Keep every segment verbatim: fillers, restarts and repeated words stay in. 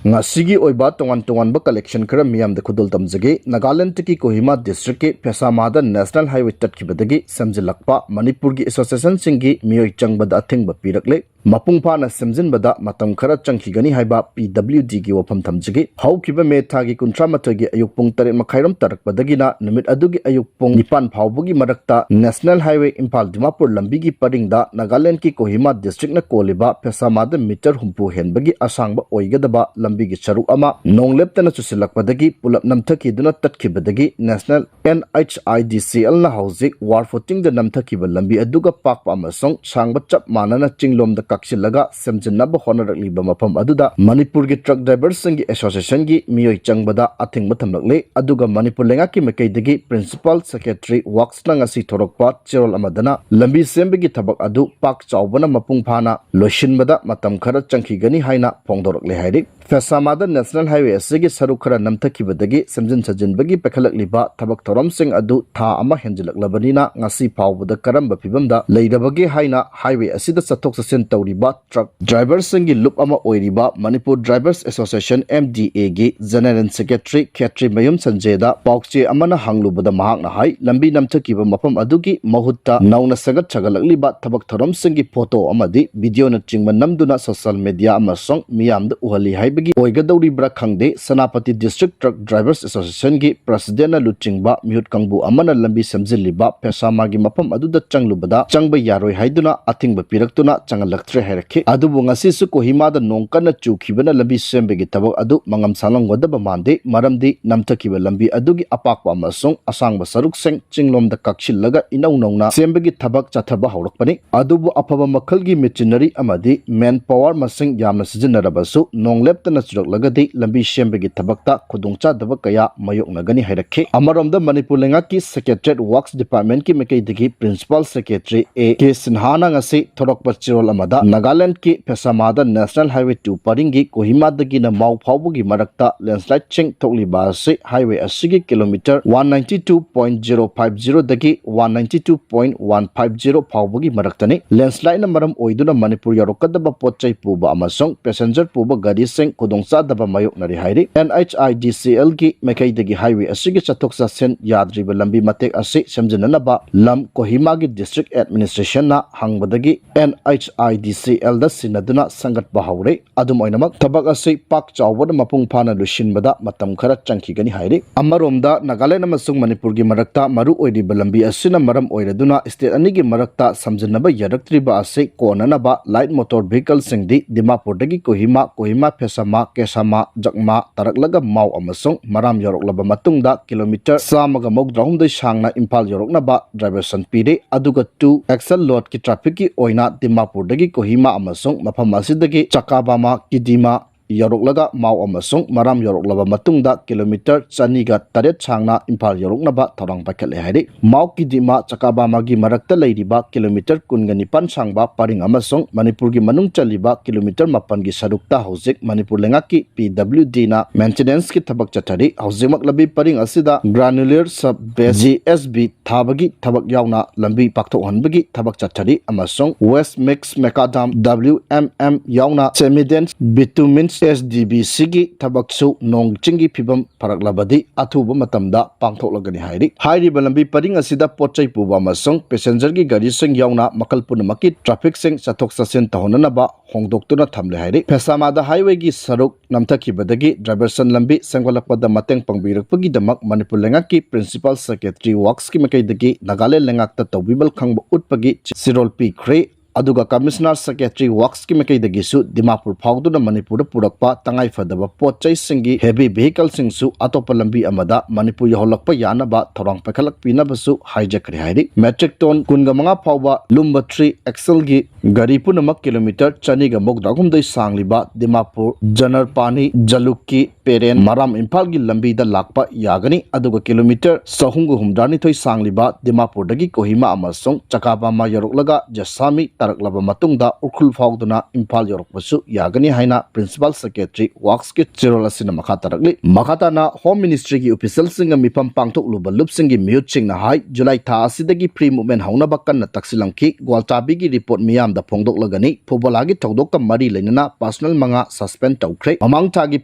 ꯉꯁꯤꯒꯤ ꯑꯣꯏꯕ ꯇꯣꯉꯥꯟ ꯇꯣꯉꯥꯟꯕ collection ꯈꯔ ꯃꯤꯌꯥꯝꯗ ꯈꯨꯗꯣꯜ ꯇꯝꯖꯒꯦ꯫ ꯅꯥꯒꯥꯂꯦꯟꯗꯒꯤ ꯀꯣꯍꯤꯃꯥ districtꯀꯤ ꯐꯦꯁꯥꯃꯥꯗ national highway ꯇꯠꯈꯤꯕꯗꯒꯤ ꯁꯦꯝꯖꯤꯜꯂꯛꯄ ꯃꯅꯤꯄꯨꯔꯒꯤ associationꯁꯤꯡꯒꯤ ꯃꯤꯑꯣꯏ ꯆꯪꯕꯗ ꯑꯊꯤꯡꯕ ꯄꯤꯔꯛꯂꯦ꯫ ꯃꯄꯨꯡ ꯐꯥꯅ ꯁꯦꯝꯖꯤꯟꯕꯗ ꯃꯇꯝ ꯈꯔ ꯆꯪꯈꯤꯒꯅꯤ ꯍꯥꯏꯕ PWDꯒꯤ ꯋꯥꯐꯝ ꯊꯝꯖꯒꯦ꯫ ꯍꯧꯈꯤꯕ ꯃꯦ ꯊꯥꯒꯤ ꯀꯨꯟꯊ꯭ꯔꯥ ꯃꯥꯊꯣꯏꯒꯤ ꯑꯌꯨꯛ ꯄꯨꯡ ꯇꯔꯦꯠ ꯃꯈꯥꯏꯔꯣꯝ ꯇꯥꯔꯛꯄꯗꯒꯤꯅ ꯅꯨꯃꯤꯠ ꯑꯗꯨꯒꯤ ꯑꯌꯨꯛ ꯄꯨꯡ ꯅꯤꯄꯥꯟ ꯐꯥꯎꯕꯒꯤ ꯃꯔꯛꯇ national highway ꯏꯝꯐꯥꯜ ꯗꯤꯃꯥꯄꯨꯔ ꯂꯝꯕꯤꯒꯤ ꯄꯔꯤꯡꯗ ꯅꯥꯒꯥꯂꯦꯟꯗꯒꯤ ꯀꯣꯍꯤꯃꯥ districtꯅ ꯀꯣꯜꯂꯤꯕ ꯐꯦꯁꯥꯃꯥꯗ meter ꯍꯨꯝꯐꯨ ꯍꯦꯟꯕꯒꯤ ꯑꯁꯥꯡꯕ ꯑꯣꯏꯒꯗꯕ ꯂꯝꯕꯤꯒꯤ ꯁꯔꯨꯛ ꯑꯃ ꯅꯣꯡ ꯂꯦꯞꯇꯅ ꯆꯨꯁꯤꯜꯂꯛꯄꯗꯒꯤ ꯄꯨꯂꯞ ꯅꯝꯊꯈꯤꯗꯨꯅ ꯇꯠꯈꯤꯕꯗꯒꯤ national NHIDCLꯅ ꯍꯧꯖꯤꯛ war footingꯗ ꯅꯝꯊꯈꯤꯕ ꯂꯝꯕꯤ ꯑꯗꯨꯒ ꯄꯥꯛꯄ ꯑꯃꯁꯨꯡ ꯁꯥꯡꯕ ꯆꯞ ꯃꯥꯟꯅꯅ ꯆꯤꯡꯂꯣꯝꯗ ꯀꯛꯁꯤꯜꯂꯒ ꯁꯦꯝꯖꯤꯟꯅꯕ ꯍꯣꯠꯅꯔꯛꯂꯤꯕ ꯃꯐꯝ ꯑꯗꯨꯗ ꯃꯅꯤꯄꯨꯔꯒꯤ truck driverꯁꯤꯡꯒꯤ associationꯒꯤ ꯃꯤꯑꯣꯏ ꯆꯪꯕꯗ ꯑꯊꯤꯡꯕ ꯊꯝꯂꯛꯂꯦ꯫ ꯑꯗꯨꯒ ꯃꯅꯤꯄꯨꯔ ꯂꯩꯉꯥꯛꯀꯤ ꯃꯥꯏꯀꯩꯗꯒꯤ principal secretary worksꯅ ꯉꯁꯤ ꯊꯣꯔꯛꯄ ꯆꯦꯔꯣꯜ ꯑꯃꯗꯅ ꯂꯝꯕꯤ ꯁꯦꯝꯕꯒꯤ ꯊꯕꯛ ꯑꯗꯨ ꯄꯥꯛ ꯆꯥꯎꯕꯅ ꯃꯄꯨꯡ ꯐꯥꯅ ꯂꯣꯏꯁꯤꯟꯕꯗ ꯃꯇꯝ ꯈꯔ ꯆꯪꯈꯤꯒꯅꯤ ꯍꯥꯏꯅ ꯐꯣꯡꯗꯣꯔꯛꯂꯦ ꯍꯥꯏꯔꯤ꯫ ꯐꯦꯁꯥꯃꯥꯗ national highway ꯑꯁꯤꯒꯤ ꯁꯔꯨꯛ ꯈꯔ ꯅꯝꯊꯈꯤꯕꯗꯒꯤ ꯁꯦꯝꯖꯤꯟ ꯁꯥꯖꯤꯟꯕꯒꯤ ꯄꯥꯏꯈꯠꯂꯛꯂꯤꯕ ꯊꯕꯛ ꯊꯧꯔꯝꯁꯤꯡ ꯑꯗꯨ ꯊꯥ ꯑꯃ ꯍꯦꯟꯖꯤꯜꯂꯛꯂꯕꯅꯤꯅ ꯉꯁꯤ ꯐꯥꯎꯕꯗ ꯀꯔꯝꯕ ꯐꯤꯕꯝꯗ ꯂꯩꯔꯕꯒꯦ ꯍꯥꯏꯅ highway ꯑꯁꯤꯗ ꯆꯠꯊꯣꯛ ꯆꯠꯁꯤꯟ ꯇꯧꯔꯤꯕ truck driverꯁꯤꯡꯒꯤ ꯂꯨꯞ ꯑꯃ ꯑꯣꯏꯔꯤꯕ Manipur Drivers Association, MDAꯒꯤ general secretary ꯈꯦꯇ꯭ꯔꯤꯃꯌꯨꯝ ꯁꯟꯖꯦꯗ ꯄꯥꯎꯆꯦ ꯑꯃꯅ ꯍꯪꯂꯨꯕꯗ ꯃꯍꯥꯛꯅ ꯍꯥꯏ, ꯂꯝꯕꯤ ꯅꯝꯊꯈꯤꯕ ꯃꯐꯝ ꯑꯗꯨꯒꯤ ꯃꯍꯨꯠꯇ ꯅꯧꯅ ꯁꯦꯝꯒꯠ ꯁꯥꯒꯠꯂꯛꯂꯤꯕ ꯊꯕꯛ ꯊꯧꯔꯝꯁꯤꯡꯒꯤ photo ꯑꯃꯗꯤ videoꯅꯆꯤꯡꯕ ꯅꯝꯗꯨꯅ social media ꯑꯃꯁꯨꯡ ꯃꯤꯌꯥꯝꯗ ꯎꯍꯜꯂꯤ ꯍꯥꯏꯕꯒꯤ ꯑꯣꯏꯒꯗꯧꯔꯤꯕ꯭ꯔꯥ ꯈꯪꯗꯦ꯫ ꯁꯦꯅꯥꯄꯇꯤ District Truck Drivers Associationꯒꯤ presidentꯅ ꯂꯨꯆꯤꯡꯕ ꯃꯤꯍꯨꯠ ꯀꯥꯡꯕꯨ ꯑꯃꯅ ꯂꯝꯕꯤ ꯁꯦꯝꯖꯤꯜꯂꯤꯕ ꯐꯦꯁꯥꯃꯥꯒꯤ ꯃꯐꯝ ꯑꯗꯨꯗ ꯆꯪꯂꯨꯕꯗ ꯆꯪꯕ ꯌꯥꯔꯣꯏ ꯍꯥꯏꯗꯨꯅ ꯑꯊꯤꯡꯕ ꯄꯤꯔꯛꯇꯨꯅ ꯆꯪꯍꯜꯂꯛꯇ꯭ꯔꯦ ꯍꯥꯏꯔꯛꯈꯤ꯫ ꯑꯗꯨꯕꯨ ꯉꯁꯤꯁꯨ ꯀꯣꯍꯤꯃꯥꯗ ꯅꯣꯡ ꯀꯟꯅ ꯆꯨꯈꯤꯕꯅ ꯂꯝꯕꯤ ꯁꯦꯝꯕꯒꯤ ꯊꯕꯛ ꯑꯗꯨ ꯃꯉꯝ ꯁꯥꯡꯂꯝꯒꯗꯕ ꯃꯥꯟꯗꯦ, ꯃꯔꯝꯗꯤ ꯅꯝꯊꯈꯤꯕ ꯂꯝꯕꯤ ꯑꯗꯨꯒꯤ ꯑꯄꯥꯛꯄ ꯑꯃꯁꯨꯡ ꯑꯁꯥꯡꯕ ꯁꯔꯨꯛꯁꯤꯡ ꯆꯤꯡꯂꯣꯝꯗ ꯀꯛꯁꯤꯜꯂꯒ ꯏꯅꯧ ꯅꯧꯅ ꯁꯦꯝꯕꯒꯤ ꯊꯕꯛ ꯆꯠꯊꯕ ꯍꯧꯔꯛꯄꯅꯤ꯫ ꯑꯗꯨꯕꯨ ꯑꯐꯕ ꯃꯈꯜꯒꯤ machinery ꯑꯃꯗꯤ man power ꯃꯁꯤꯡ ꯌꯥꯝꯅ ꯁꯤꯖꯤꯟꯅꯔꯕꯁꯨ ꯅꯣꯡ ꯂꯦꯞꯇꯅ ꯆꯨꯔꯛꯂꯒꯗꯤ ꯂꯝꯕꯤ ꯁꯦꯝꯕꯒꯤ ꯊꯕꯛꯇ ꯈꯨꯗꯣꯡꯆꯥꯗꯕ ꯀꯌꯥ ꯃꯥꯌꯣꯛꯅꯒꯅꯤ ꯍꯥꯏꯔꯛꯈꯤ꯫ ꯑꯃꯔꯣꯝꯗ ꯃꯅꯤꯄꯨꯔ ꯂꯩꯉꯥꯛꯀꯤ Secretariat Works Departmentꯀꯤ ꯃꯥꯏꯀꯩꯗꯒꯤ Principal Secretary A K ꯁꯤꯟꯍꯥꯅ ꯉꯁꯤ ꯊꯣꯔꯛꯄ ꯆꯦꯔꯣꯜ ꯑꯃꯗ ꯅꯥꯒꯥꯂꯦꯟꯗꯀꯤ ꯐꯦꯁꯥꯃꯥꯗ National Highway two ꯄꯔꯤꯡꯒꯤ ꯀꯣꯍꯤꯃꯥꯗꯒꯤꯅ ꯃꯥꯎ ꯐꯥꯎꯕꯒꯤ ꯃꯔꯛꯇ landslideꯁꯤꯡ ꯊꯣꯛꯂꯤꯕ ꯑꯁꯤ highway ꯑꯁꯤꯒꯤ kilometre one ninety two point zero five zeroꯗꯒꯤ one ninety two point one five zero ꯐꯥꯎꯕꯒꯤ ꯃꯔꯛꯇꯅꯤ꯫ Landslideꯅ ꯃꯔꯝ ꯑꯣꯏꯗꯨꯅ ꯃꯅꯤꯄꯨꯔ ꯌꯧꯔꯛꯀꯗꯕ ꯄꯣꯠ ꯆꯩ ꯄꯨꯕ ꯑꯃꯁꯨꯡ passenger ꯄꯨꯕ ꯒꯥꯔꯤꯁꯤꯡ ꯈꯨꯗꯣꯡꯆꯥꯗꯕ ꯃꯥꯌꯣꯛꯅꯔꯤ ꯍꯥꯏꯔꯤ꯫ NHIDCLꯒꯤ ꯃꯥꯏꯀꯩꯗꯒꯤ highway ꯑꯁꯤꯒꯤ ꯆꯠꯊꯣꯛ ꯆꯠꯁꯤꯟ ꯌꯥꯗ꯭ꯔꯤꯕ ꯂꯝꯕꯤ ꯃꯇꯦꯛ ꯑꯁꯤ ꯁꯦꯝꯖꯤꯟꯅꯅꯕ ꯂꯝ ꯀꯣꯍꯤꯃꯥꯒꯤ district administrationꯅ ꯍꯪꯕꯗꯒꯤ NHIDCLꯗ ꯁꯤꯟꯅꯗꯨꯅ ꯁꯦꯝꯒꯠꯄ ꯍꯧꯔꯦ꯫ ꯑꯗꯨꯝ ꯑꯣꯏꯅꯃꯛ, ꯊꯕꯛ ꯑꯁꯤ ꯄꯥꯛ ꯆꯥꯎꯕꯅ ꯃꯄꯨꯡ ꯐꯥꯅ ꯂꯣꯏꯁꯤꯟꯕꯗ ꯃꯇꯝ ꯈꯔ ꯆꯪꯈꯤꯒꯅꯤ ꯍꯥꯏꯔꯤ꯫ ꯑꯃꯔꯣꯝꯗ, ꯅꯥꯒꯥꯂꯦꯟ ꯑꯃꯁꯨꯡ ꯃꯅꯤꯄꯨꯔꯒꯤ ꯃꯔꯛꯇ ꯃꯔꯨ ꯑꯣꯏꯔꯤꯕ ꯂꯝꯕꯤ ꯑꯁꯤꯅ ꯃꯔꯝ ꯑꯣꯏꯔꯗꯨꯅ state ꯑꯅꯤꯒꯤ ꯃꯔꯛꯇ ꯁꯝꯖꯤꯟꯅꯕ ꯌꯥꯔꯛꯇ꯭ꯔꯤꯕ ꯑꯁꯤ ꯀꯣꯟꯅꯅꯕ light motor vehicleꯁꯤꯡꯗꯤ ꯗꯤꯃꯥꯄꯨꯔꯗꯒꯤ ꯀꯣꯍꯤꯃꯥ, ꯀꯣꯍꯤꯃꯥ ꯐꯦꯁꯥꯃꯥ, ꯀꯦꯁꯥꯃꯥ, ꯖꯛꯃꯥ ꯇꯥꯔꯛꯂꯒ ꯃꯥꯎ ꯑꯃꯁꯨꯡ ꯃꯔꯥꯝ ꯌꯧꯔꯛꯂꯕ ꯃꯇꯨꯡꯗ kilometre ꯆꯥꯝꯃꯒ ꯃꯧꯗ꯭ꯔꯥꯍꯨꯝꯗꯣꯏ ꯁꯥꯡꯅ ꯏꯝꯐꯥꯜ ꯌꯧꯔꯛꯅꯕ diversion ꯄꯤꯔꯦ꯫ ꯑꯗꯨꯒ two axle loadꯀꯤ trafficꯀꯤ ꯑꯣꯏꯅ ꯗꯤꯃꯥꯄꯨꯔꯗꯒꯤ ꯀꯣꯍꯤꯃꯥ ꯑꯃꯁꯨꯡ ꯃꯐꯝ ꯑꯁꯤꯗꯒꯤ ꯆꯀꯥꯕꯥꯃꯥ, ꯀꯤꯗꯤꯃꯥ ꯌꯧꯔꯛꯂꯒ ꯃꯥꯎ ꯑꯃꯁꯨꯡ ꯃꯔꯥꯝ ꯌꯧꯔꯛꯂꯕ ꯃꯇꯨꯡꯗ kilometre ꯆꯅꯤꯒ ꯇꯔꯦꯠ ꯁꯥꯡꯅ ꯏꯝꯐꯥꯜ ꯌꯧꯔꯛꯅꯕ ꯊꯧꯔꯥꯡ ꯄꯥꯏꯈꯠꯂꯦ ꯍꯥꯏꯔꯤ꯫ ꯃꯥꯎ ꯀꯤꯗꯤꯃꯥ ꯆꯀꯥꯕꯥꯃꯥꯒꯤ ꯃꯔꯛꯇ ꯂꯩꯔꯤꯕ kilometre ꯀꯨꯟꯒ ꯅꯤꯄꯥꯟ ꯁꯥꯡꯕ ꯄꯔꯤꯡ ꯑꯃꯁꯨꯡ ꯃꯅꯤꯄꯨꯔꯒꯤ ꯃꯅꯨꯡ ꯆꯜꯂꯤꯕ kilometre ꯃꯥꯄꯟꯒꯤ ꯁꯔꯨꯛꯇ ꯍꯧꯖꯤꯛ ꯃꯅꯤꯄꯨꯔ ꯂꯩꯉꯥꯛꯀꯤ PWDꯅ maintenanceꯀꯤ ꯊꯕꯛ ꯆꯠꯊꯔꯤ꯫ ꯍꯧꯖꯤꯛꯃꯛ ꯂꯝꯕꯤ ꯄꯔꯤꯡ ꯑꯁꯤꯗ granular sub base, GSB, ꯊꯥꯕꯒꯤ ꯊꯕꯛ ꯌꯥꯎꯅ ꯂꯝꯕꯤ ꯄꯥꯛꯊꯣꯛꯍꯟꯕꯒꯤ ꯊꯕꯛ ꯆꯠꯊꯔꯤ ꯑꯃꯁꯨꯡ waste mix macadam, WMM, ꯌꯥꯎꯅ semi dense bitumen, SDBCꯒꯤ ꯊꯕꯛꯁꯨ ꯅꯣꯡ ꯆꯤꯡꯒꯤ ꯐꯤꯕꯝ ꯐꯔꯛꯂꯕꯗꯤ ꯑꯊꯨꯕ ꯃꯇꯝꯗ ꯄꯥꯡꯊꯣꯛꯂꯒꯅꯤ ꯍꯥꯏꯔꯤ꯫ ꯍꯥꯏꯔꯤꯕ ꯂꯝꯕꯤ ꯄꯔꯤꯡ ꯑꯁꯤꯗ ꯄꯣꯠ ꯆꯩ ꯄꯨꯕ ꯑꯃꯁꯨꯡ passengerꯒꯤ ꯒꯥꯔꯤꯁꯤꯡ ꯌꯥꯎꯅ ꯃꯈꯜ ꯄꯨꯝꯅꯃꯛꯀꯤ trafficꯁꯤꯡ ꯆꯠꯊꯣꯛ ꯆꯠꯁꯤꯟ ꯇꯧꯍꯟꯅꯅꯕ ꯍꯣꯡꯗꯣꯛꯇꯨꯅ ꯊꯝꯂꯦ ꯍꯥꯏꯔꯤ꯫ ꯐꯦꯁꯥꯃꯥꯗ highwayꯒꯤ ꯁꯔꯨꯛ ꯅꯝꯊꯈꯤꯕꯗꯒꯤ diversion ꯂꯝꯕꯤ ꯁꯦꯝꯒꯠꯂꯛꯄꯗ ꯃꯇꯦꯡ ꯄꯥꯡꯕꯤꯔꯛꯄꯒꯤꯗꯃꯛ ꯃꯅꯤꯄꯨꯔ ꯂꯩꯉꯥꯛꯀꯤ Principal Secretary Worksꯀꯤ ꯃꯥꯏꯀꯩꯗꯒꯤ ꯅꯥꯒꯥꯂꯦꯟ ꯂꯩꯉꯥꯛꯇ ꯇꯧꯕꯤꯃꯜ ꯈꯪꯕ ꯎꯠꯄꯒꯤ ꯆꯤꯔꯣꯜ ꯄꯤꯈ꯭ꯔꯦ꯫ ꯑꯗꯨꯒ Commissioner Secretary Worksꯀꯤ ꯃꯥꯏꯀꯩꯗꯒꯤꯁꯨ ꯗꯤꯃꯥꯄꯨꯔ ꯐꯥꯎꯗꯨꯅ ꯃꯅꯤꯄꯨꯔꯗ ꯄꯨꯔꯛꯄ ꯇꯉꯥꯏꯐꯗꯕ ꯄꯣꯠ ꯆꯩꯁꯤꯡꯒꯤ heavy vehicleꯁꯤꯡꯁꯨ ꯑꯇꯣꯞꯄ ꯂꯝꯕꯤ ꯑꯃꯗ ꯃꯅꯤꯄꯨꯔ ꯌꯧꯍꯜꯂꯛꯄ ꯌꯥꯅꯕ ꯊꯧꯔꯥꯡ ꯄꯥꯏꯈꯠꯂꯛꯄꯤꯅꯕꯁꯨ ꯍꯥꯏꯖꯈ꯭ꯔꯦ ꯍꯥꯏꯔꯤ꯫ Metric ton ꯀꯨꯟꯒ ꯃꯉꯥ ꯐꯥꯎꯕ ꯂꯨꯝꯕ three axleꯒꯤ ꯒꯥꯔꯤ ꯄꯨꯝꯅꯃꯛ kilometre ꯆꯅꯤꯒ ꯃꯧꯗ꯭ꯔꯥꯍꯨꯝꯗꯣꯏ ꯁꯥꯡꯂꯤꯕ ꯗꯤꯃꯥꯄꯨꯔ, ꯖꯅꯔꯄꯥꯅꯤ, ꯖꯂꯨꯛꯀꯤ, ꯄꯦꯔꯦꯟ, ꯃꯔꯥꯝ ꯏꯝꯐꯥꯜꯒꯤ ꯂꯝꯕꯤꯗ ꯂꯥꯛꯄ ꯌꯥꯒꯅꯤ꯫ ꯑꯗꯨꯒ kilometre ꯆꯍꯨꯝꯒ ꯍꯨꯝꯗ꯭ꯔꯥꯅꯤꯊꯣꯏ ꯁꯥꯡꯂꯤꯕ ꯗꯤꯃꯥꯄꯨꯔꯗꯒꯤ ꯀꯣꯍꯤꯃꯥ ꯑꯃꯁꯨꯡ ꯆꯀꯥꯕꯥꯃꯥ ꯌꯧꯔꯛꯂꯒ ꯖꯁꯥꯃꯤ ꯇꯥꯔꯛꯂꯕ ꯃꯇꯨꯡꯗ ꯎꯈ꯭ꯔꯨꯜ ꯐꯥꯎꯗꯨꯅ ꯏꯝꯐꯥꯜ ꯌꯧꯔꯛꯄꯁꯨ ꯌꯥꯒꯅꯤ ꯍꯥꯏꯅ Principal Secretary Worksꯀꯤ ꯆꯤꯔꯣꯜ ꯑꯁꯤꯅ ꯃꯈꯥ ꯇꯥꯔꯛꯂꯤ꯫ ꯃꯈꯥ ꯇꯥꯅ Home Ministryꯒꯤ officialꯁꯤꯡꯒ ꯃꯤꯐꯝ ꯄꯥꯡꯊꯣꯛꯂꯨꯕ ꯂꯨꯞꯁꯤꯡꯒꯤ ꯃꯤꯍꯨꯠꯁꯤꯡꯅ ꯍꯥꯏ, ꯖꯨꯂꯥꯏ ꯊꯥ ꯑꯁꯤꯗꯒꯤ free movement ꯍꯧꯅꯕ ꯀꯟꯅ ꯇꯛꯁꯤꯜꯂꯝꯈꯤ꯫ ꯒ꯭ꯋꯥꯜꯆꯥꯕꯤꯒꯤ report ꯃꯤꯌꯥꯝꯗ ꯈꯛꯇ ꯐꯣꯡꯗꯣꯛꯂꯒꯅꯤ꯫ ꯐꯨꯕꯂꯥꯒꯤ ꯊꯧꯗꯣꯛꯀ ꯃꯔꯤ ꯂꯩꯅꯅ personnel ꯃꯉꯥ suspend ꯇꯧꯈ꯭ꯔꯦ꯫ ꯃꯃꯥꯡ ꯊꯥꯒꯤ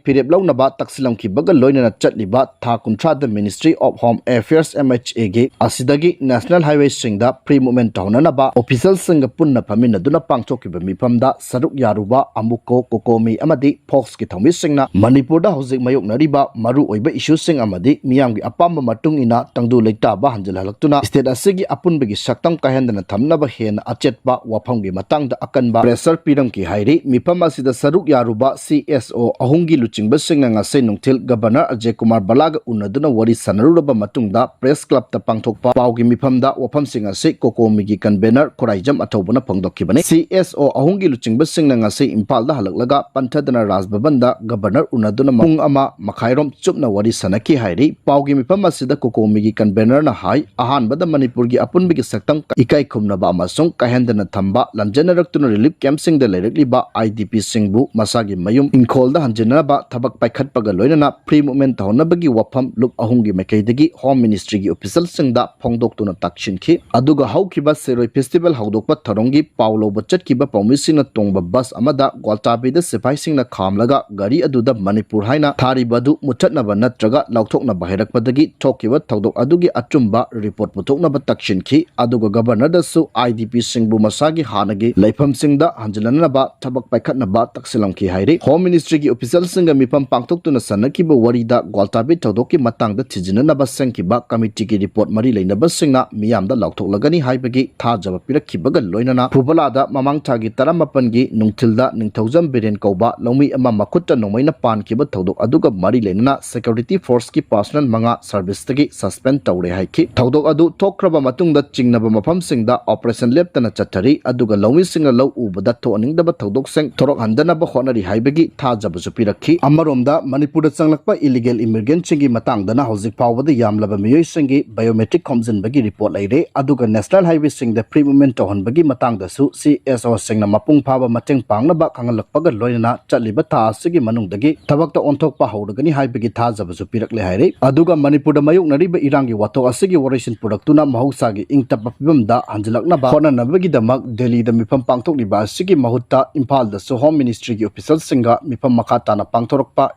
ꯐꯤꯔꯦꯞ ꯂꯧꯅꯕ ꯇꯛꯁꯤꯜꯂꯝꯈꯤꯕꯒ ꯂꯣꯏꯅꯅ ꯆꯠꯂꯤꯕ ꯊꯥ ꯀꯨꯟꯊ꯭ꯔꯥꯗ Ministry of Home Affairs, M H A ꯒꯤ ꯑꯁꯤꯗꯒꯤ National Highway ꯁꯤꯡꯗ free movement ꯇꯧꯍꯟꯅꯅꯕ official ꯁꯤꯡꯒ ꯄꯨꯟꯅ ꯐꯝꯃꯤꯟꯅꯗꯨꯅ ꯄꯥꯡꯊꯣꯛꯈꯤꯕ ꯃꯤꯐꯝꯗ ꯁꯔꯨꯛ ꯌꯥꯔꯨꯕ ꯑꯃꯨꯀꯣ, ꯀꯣꯀꯣꯃꯤ ꯑꯃꯗꯤ ꯐꯣꯛꯁꯀꯤ ꯊꯧꯃꯤꯁꯤꯡꯅ ꯃꯅꯤꯄꯨꯔꯗ ꯍꯧꯖꯤꯛ ꯃꯥꯌꯣꯛꯅꯔꯤꯕ ꯃꯔꯨꯑꯣꯏꯕ ꯏꯁꯨꯁꯤꯡ ꯑꯃꯗꯤ ꯃꯤꯌꯥꯝꯒꯤ ꯑꯄꯥꯝꯕ ꯃꯇꯨꯡ ꯏꯟꯅ ꯇꯪꯗꯨ ꯂꯩꯇꯥꯕ ꯍꯟꯖꯤꯜꯍꯜꯂꯛꯇꯨꯅ state ꯑꯁꯤꯒꯤ ꯑꯄꯨꯟꯕꯒꯤ ꯁꯛꯇꯝ ꯀꯥꯏꯍꯟꯗꯅ ꯊꯝꯅꯕ ꯍꯦꯟꯅ ꯑꯆꯦꯠꯄ ꯋꯥꯐꯝꯒꯤ ꯃꯇꯥꯡꯗ ꯑꯀꯟꯕ pressure ꯄꯤꯔꯝꯈꯤ ꯍꯥꯏꯔꯤ꯫ ꯃꯤꯐꯝ ꯑꯁꯤꯗ ꯁꯔꯨꯛ ꯌꯥꯔꯨꯕ C S O ꯑꯍꯨꯝꯒꯤ ꯂꯨꯆꯤꯡꯕꯁꯤꯡꯅ ꯉꯁꯤ ꯅꯨꯡꯊꯤꯜ Governor ꯑꯖꯌ ꯀꯨꯃꯥꯔ ꯚꯜꯂꯥꯒ ꯎꯅꯗꯨꯅ ꯋꯥꯔꯤ ꯁꯥꯟꯅꯔꯨꯔꯕ ꯃꯇꯨꯡꯗ press club ꯇ ꯄꯥꯡꯊꯣꯛꯄ ꯄꯥꯎꯒꯤ ꯃꯤꯐꯝꯗ ꯋꯥꯐꯝꯁꯤꯡ ꯑꯁꯤ ꯀꯣꯀꯣꯃꯤꯒꯤ convener Khuraijam ꯑꯊꯧꯕꯅ ꯐꯣꯡꯗꯣꯛꯈꯤꯕꯅꯤ꯫ C S O ꯑꯍꯨꯝꯒꯤ ꯂꯨꯆꯤꯡꯕꯁꯤꯡꯅ ꯉꯁꯤ ꯏꯝꯐꯥꯜꯗ ꯍꯜꯂꯛꯂꯒ ꯄꯟꯊꯗꯅ ꯔꯥꯖ ꯚꯕꯟꯗ Governor ꯎꯅꯗꯨꯅ ꯄꯨꯡ ꯑꯃ ꯃꯈꯥꯏꯔꯣꯝ ꯆꯨꯞꯅ ꯋꯥꯔꯤ ꯁꯥꯟꯅꯈꯤ ꯍꯥꯏꯔꯤ꯫ ꯄꯥꯎꯒꯤ ꯃꯤꯐꯝ ꯑꯁꯤꯗ ꯀꯣꯀꯣꯃꯤꯒꯤ convener ꯅ ꯍꯥꯏ, ꯑꯍꯥꯟꯕꯗ ꯃꯅꯤꯄꯨꯔꯒꯤ ꯑꯄꯨꯟꯕꯒꯤ ꯁꯛꯇꯝ ꯏꯀꯥꯏ ꯈꯨꯝꯅꯕ ꯑꯃꯁꯨꯡ ꯀꯥꯏꯍꯟꯗꯅ ꯊꯝꯕ ꯂꯝꯖꯦꯟꯅꯔꯛꯇꯨꯅ relief camp ꯁꯤꯡꯗ ꯂꯩꯔꯛꯂꯤꯕ I D P ꯁꯤꯡꯕꯨ ꯃꯁꯥꯒꯤ ꯃꯌꯨꯝ ꯏꯪꯈꯣꯜꯗ ꯍꯟꯖꯤꯟꯅꯕ ꯊꯕꯛ ꯄꯥꯏꯈꯠꯄꯒ ꯂꯣꯏꯅꯅ free movement ꯇꯧꯍꯟꯅꯕꯒꯤ ꯋꯥꯐꯝ ꯂꯨꯞ ꯑꯍꯨꯝꯒꯤ ꯃꯥꯏꯀꯩꯗꯒꯤ Home Ministry ꯒꯤ official ꯁꯤꯡꯗ ꯐꯣꯡꯗꯣꯛꯇꯨꯅ ꯇꯥꯛꯁꯤꯟꯈꯤ꯫ ꯑꯗꯨꯒ ꯍꯧꯈꯤꯕ ꯁꯤꯔꯣꯏ festival ꯍꯧꯗꯣꯛꯄ ꯊꯧꯔꯝꯒꯤ ꯄꯥꯎ ꯂꯧꯕ ꯆꯠꯈꯤꯕ ꯄꯥꯎꯃꯤꯁꯤꯡꯅ ꯇꯣꯡꯕ bus ꯑꯃꯗ ꯒ꯭ꯋꯥꯜꯇꯥꯕꯤꯗ ꯁꯤꯐꯥꯏꯁꯤꯡꯅ ꯈꯥꯝꯂꯒ ꯒꯥꯔꯤ ꯑꯗꯨꯗ ꯃꯅꯤꯄꯨꯔ ꯍꯥꯏꯅ ꯊꯥꯔꯤꯕ ꯑꯗꯨ ꯃꯨꯠꯊꯠꯅꯕ ꯅꯠꯇ꯭ꯔꯒ ꯂꯧꯊꯣꯛꯅꯕ ꯍꯥꯏꯔꯛꯄꯗꯒꯤ ꯊꯣꯛꯈꯤꯕ ꯊꯧꯗꯣꯛ ꯑꯗꯨꯒꯤ ꯑꯆꯨꯝꯕ report ꯄꯨꯊꯣꯛꯅꯕ ꯇꯛꯁꯤꯟꯈꯤ꯫ ꯑꯗꯨꯒ Governor ꯗꯁꯨ I D P ꯁꯤꯡꯕꯨ ꯃꯁꯥꯒꯤ ꯍꯥꯟꯅꯒꯤ ꯂꯩꯐꯝꯁꯤꯡꯗ ꯍꯟꯖꯤꯜꯍꯟꯅꯕ ꯊꯕꯛ ꯄꯥꯏꯈꯠꯅꯕ ꯇꯛꯁꯤꯜꯂꯝꯈꯤ ꯍꯥꯏꯔꯤ꯫ Home Ministry ꯒꯤ official ꯁꯤꯡꯒ ꯃꯤꯐꯝ ꯄꯥꯡꯊꯣꯛꯇꯨꯅ ꯆꯠꯅꯈꯤꯕ ꯋꯥꯔꯤꯗ ꯒ꯭ꯋꯥꯜꯇꯥꯕꯤ ꯊꯧꯗꯣꯛꯀꯤ ꯃꯇꯥꯡꯗ ꯊꯤꯖꯤꯟꯅꯅꯕ ꯁꯦꯝꯈꯤꯕ committee ꯒꯤ report ꯃꯔꯤ ꯂꯩꯅꯕꯁꯤꯡꯅ ꯃꯤꯌꯥꯝꯗ ꯂꯥꯎꯊꯣꯛꯂꯒꯅꯤ ꯍꯥꯏꯕꯒꯤ ꯊꯥꯖꯕ ꯄꯤꯔꯛꯈꯤꯕꯒ ꯂꯣꯏꯅꯅ ꯐꯨꯕꯂꯥꯗ ꯃꯃꯥꯡ ꯊꯥꯒꯤ ꯇꯔꯥꯃꯥꯄꯟꯒꯤ ꯅꯨꯡꯊꯤꯜꯗ ꯅꯤꯡꯊꯧꯖꯝ ꯕꯤꯔꯦꯟ ꯀꯧꯕ ꯂꯧꯃꯤ ꯑꯃ ꯃꯈꯨꯠꯇ ꯅꯣꯡꯃꯩꯅ ꯄꯥꯟꯈꯤꯕ ꯊꯧꯗꯣꯛ ꯑꯗꯨꯒ ꯃꯔꯤ ꯂꯩꯅꯅ security force ꯀꯤ personnel ꯃꯉꯥ service ꯇꯒꯤ suspend ꯇꯧꯔꯦ ꯍꯥꯏꯈꯤ꯫ ꯊꯧꯗꯣꯛ ꯑꯗꯨ ꯊꯣꯛꯈ꯭ꯔꯕ ꯃꯇꯨꯡꯗ ꯆꯤꯡꯅꯕ ꯃꯐꯝꯁꯤꯡꯗ operation ꯂꯦꯞꯇꯅ ꯆꯠꯊꯔꯤ, ꯑꯗꯨꯒ ꯂꯧꯃꯤꯁꯤꯡꯅ ꯂꯧ ꯎꯕꯗ ꯊꯣꯛꯍꯟꯅꯤꯡꯗꯕ ꯊꯧꯗꯣꯛꯁꯤꯡ ꯊꯣꯔꯛꯍꯟꯗꯅꯕ ꯍꯣꯠꯅꯔꯤ ꯍꯥꯏꯕꯒꯤ ꯊꯥꯖꯕꯁꯨ ꯄꯤꯔꯛꯈꯤ꯫ ꯑꯃꯔꯣꯝꯗ ꯃꯅꯤꯄꯨꯔꯗ ꯆꯪꯂꯛꯄ illegal immigrant ꯁꯤꯡꯒꯤ ꯃꯇꯥꯡꯗꯅ ꯍꯧꯖꯤꯛ ꯐꯥꯎꯕꯗ ꯌꯥꯝꯂꯕ ꯃꯤꯑꯣꯏꯁꯤꯡꯒꯤ biometric ꯈꯣꯝꯖꯤꯟꯕꯒꯤ report ꯂꯩꯔꯦ, ꯑꯗꯨꯒ National Highway ꯁꯤꯡꯗ free movement ꯇꯧꯍꯟꯕꯒꯤ ꯃꯇꯥꯡꯗꯁꯨ C S O ꯁꯤꯡꯅ ꯃꯄꯨꯡ ꯐꯥꯕ ꯃꯇꯦꯡ ꯄꯥꯡꯅꯕ ꯈꯪꯍꯜꯂꯛꯄꯒ ꯂꯣꯏꯅꯅ ꯆꯠꯂꯤꯕ ꯊꯥ ꯑꯁꯤꯒꯤ ꯃꯅꯨꯡꯗꯒꯤ ꯊꯕꯛꯇ ꯑꯣꯟꯊꯣꯛꯄ ꯍꯧꯔꯒꯅꯤ ꯍꯥꯏꯕꯒꯤ ꯊꯥꯖꯕꯁꯨ ꯄꯤꯔꯛꯂꯦ ꯍꯥꯏꯔꯤ꯫ ꯑꯗꯨꯒ ꯃꯅꯤꯄꯨꯔꯗ ꯃꯥꯌꯣꯛꯅꯔꯤꯕ ꯏꯔꯥꯡꯒꯤ ꯋꯥꯊꯣꯛ ꯑꯁꯤꯒꯤ ꯋꯥꯔꯣꯏꯁꯤꯟ ꯄꯨꯔꯛꯇꯨꯅ ꯃꯍꯧꯁꯥꯒꯤ ꯏꯪ ꯇꯞꯄ ꯐꯤꯕꯝꯗ ꯍꯟꯖꯤꯜꯂꯛꯅꯕ ꯍꯣꯠꯅꯅꯕꯒꯤꯗꯃꯛ ꯗꯦꯜꯂꯤꯗ ꯃꯤꯐꯝ ꯄꯥꯡꯊꯣꯛꯂꯤꯕ ꯑꯁꯤꯒꯤ ꯃꯍꯨꯠꯇ ꯏꯝꯐꯥꯜꯗꯁꯨ ꯍꯣꯝ ꯃꯤꯅꯤꯁꯇ꯭ꯔꯤꯒꯤ ꯑꯣꯐꯤꯁꯤꯌꯦꯜꯁꯤꯡꯒ ꯃꯤꯐꯝ ꯃꯈꯥ ꯇꯥꯅ ꯄꯥꯡꯊꯣꯔꯛꯄ